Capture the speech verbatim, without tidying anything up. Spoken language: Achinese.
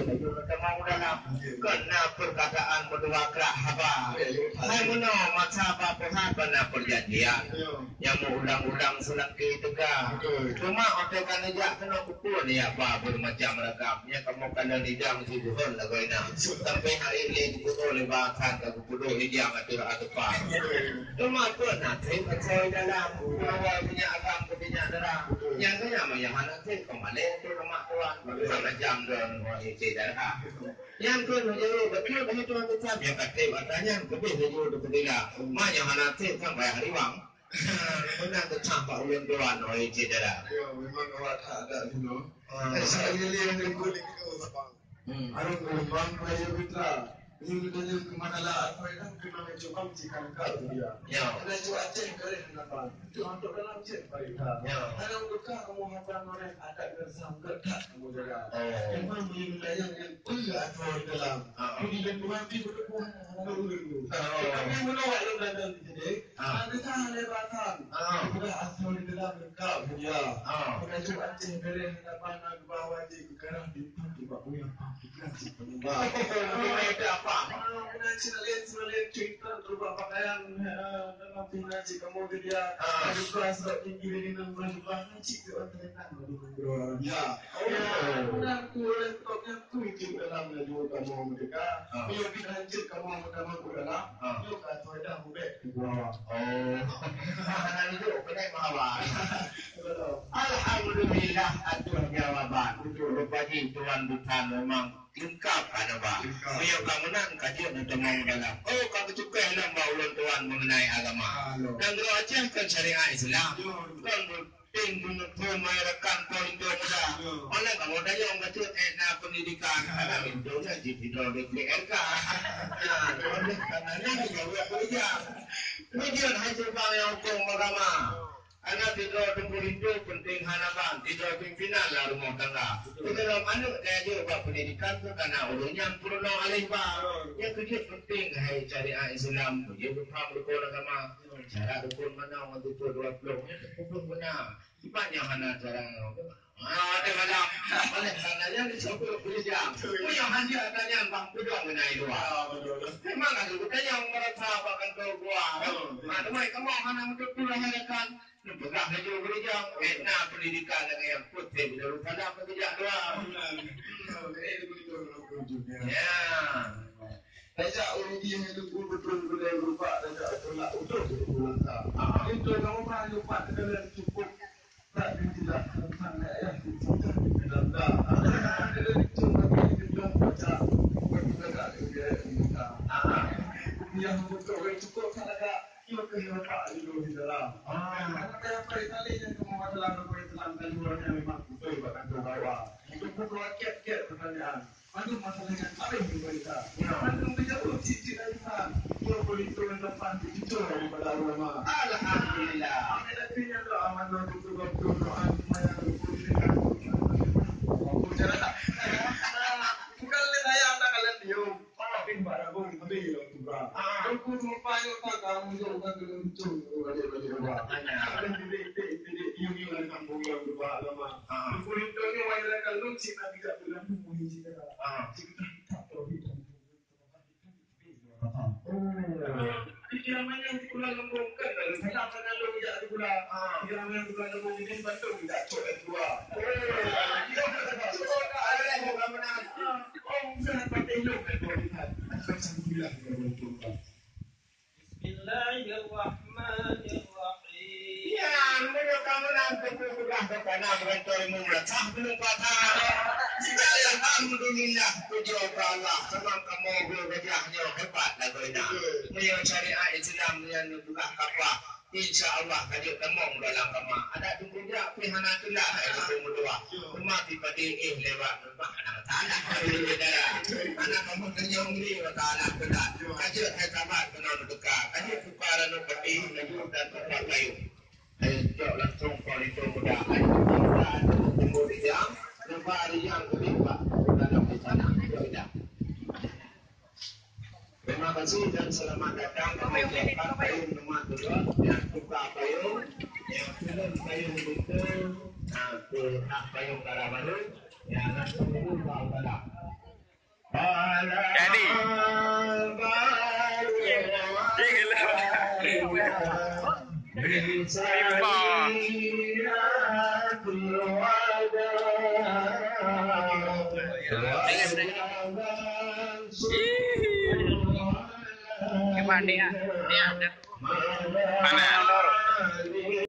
Laju tamong u dalam, kon na peurkataan meudua krah haba. Hai meunoe masa bak peuhat bak na peurjanjian. Nyang meuulang-ulang seulangké teuga. Teuma watée ka neujak keunoe kupeue neujak ba beumacam ragam. Nyang kamoe kalon idang sibuhon lagoina. Sampoe hai lé geupeudôh lé bak that ka geupeudôh idang ateueh ateupa. Teuma peue na treb asoe dalam, awai meunyak agam keu minyak darah. Nyang keunyang meunyoe hana treb, peumalée ateueh rumoh tuan. Sama jam don, wahai syedara. Nyang keu meujaweueb beutôi bagi tuan teutab, nyang ka treb atra nyan keubeh laju teupeugila. Meunyoe hana treb kan payah riwang. Meunan teutab bak ulôn tuan, wahai syedara. Yo, memang awak that adat dulu. Ah. Eh, saya lihat di kulit itu, Sabang. Hmm. Arung geulumbang raya mitra. Nyoe geutanyoe keumanala asai dan keunong cukang cikangka dia. Ya. Kena cuaca kering hadapan. Itu untuk dalam cek berita. Ya. Hana buka kamu hadapan oleh adat dan sangka tak kamu jaga. Oh. Memang menyembah yang yang perlu aturan dalam. Ah. Jadi dan tuan pi berkuah hana ulun. Oh. Tapi menolak yang datang di sini. Ah. Ada salah lewatan. Ah. Sudah asal di dalam lengkap dia. Ah. Kena cuaca kering hadapan dan bawa di Karang bintang di bak buyang pang pikiran si penyembah. Ada apa? Meunan cina laén, cina laén, cerita rubah pakaian, eh, dalam pina cik kamu ke dia. Ah. Ada kelas sebab tinggi dari enam belas rubah, cik ke orang terletak, aduh, aduh. Ya. Oh. Ya, meunan tu, orang tu, yang tu, itu dalam laju kamu merdeka. Ah. Dia kita hancur kamu pertama ke dalam. Ah. Dia kata dah, bubek, ke bawah. Oh. Hana hidup, kena mahawa. Alhamdulillah, atuh jawaban. Untuk lupa jih Tuan Bukan memang lengkap hana ba. Lengkap. Meunyoe ka meunan ka jeuet neutamong dalam. Oh, ka geucukai lom bak ulôn tuan mengenai agama. Ah, lom. Nanggroe Aceh kan syariat Islam. Lom. Kan penting meunyoe mayarakan poin dua muda. Lom. Oleh kamoe dayong ka jeuet, eh, na pendidikan. Ada pintu na jih pintu D P R K. Nah, oleh karena nyan gawe kerja. Meujeuet hai subang nyang huköm agama. Hana sidroe teungku linto penting hana ban, sidroe pimpinan lam rumoh tangga. Betul. Sidroe aneuk tajak bak pendidikan tu kana ureueng nyang peurunoe aleh ba. Betul. Nyang keujeuet penting hai syariat Islam, beujeuet beupaham rukon agama. Betul. Syarat rukon mana ngon tutoe dua ploh, nyan teupeubeuet beuna. Kiban nyang hana cara ngon. Ah, ada malam. Oleh karena nyan disebut beureuja. Betul. Meunyoe hana ada nyan bang peudong beuna i luwa. Ah, betul. Memang ada geutanyoe merasa bak kantô gua. Betul. Ah, teuma kamoe hana meuteupeue hai rakan. Neupeugah laju beurijang, eh, na pendidikan lagèe nyang peuet, eh, bila rupa lam peugah dua. Ya. Tajak ureueng jih nyan teungku beutôi gulèe rupa tajak tolak utoh di ulata. Itu kamu mah lupa teungoh cukup tak ditilak tentang ayah di dalam dah. Ada itu bagi itu baca bagi tak ada dia. Ah, yang betul cukup tak ada. Iyo keuh nyoe Pak Lilo di dalam. Ah. Karena apa kali nyang kamoe masalah rukon Islam tadi urangnya memang beutôi bak kantô bawa. Untuk buka kiat-kiat pertanyaan. Mandum masalah nyang paléng diberita. Ya. Mandum dijaweueb cit-cit dari Tuhan. Iyo keuh itu yang dapat dicucur daripada ulama. Alhamdulillah. Amin, amin, ya Allah. Aman, untuk doa, doa, semuanya, untuk diri, untuk diri. Bukan lain ayah, tak kalian diam. Pah, pih bak rabong, habéh lom tuba. Ah. Teungku meupayôh that ka meunyoe ka geuleuncong balik-balik ubat. Hana. Habéh tidek-tidek, tidek yum-yum lam kampung nyang tuba lama. Ah. Teungku lintô nyoe wayah ka lôn cit na bijak beulampu muhi cit na. Ah. Cit na tak tahu hitam. Oh. Pikiran manyang sikula lembong kan, lalu salah sana lôn jak sikula. Ah. Pikiran manyang sikula lembong ini bantu bijak cok dan dua. Oh. Ada yang bukan benar. Bismillahirrahmanirrahim. Ya, meunyoe kamoe nan teungku peugah keu kana beurantoi meumeurasah meuneumpata. Jika alhamdulillah, pujoe keu Allah, seumang kamoe geuh gajah nyoe hebat lagoina. Meunyoe syariat Islam nyan neupeugah kapah, insya Allah ka jeuet tamong dalam kama. Adak teungku jak pih hana teulat, hai teungku meutuah. Teuma dipadé éh lewat Bah, hana masalah. Alhamdulillah. Anak kamoe tanyong ni, masalah berat. Ka jeuet hai sabat keunoe neuteuka. Ka jeuet buka ranub peti, laju dan buka payong. Hai cok langsung kau itu muda. Hai muda tu tunggu di jam. Lepas hari yang kedua, dalam di sana. Jom dah. Terima kasih dan selamat datang. Kami ucapkan payung nomor dua, yang buka payung, yang turun payung itu, nah, tu nak payung darah baru, yang langsung dulu bawah dalam. Jadi. Gila. Riba. Gimana ni, ya? Ni ada. Mana?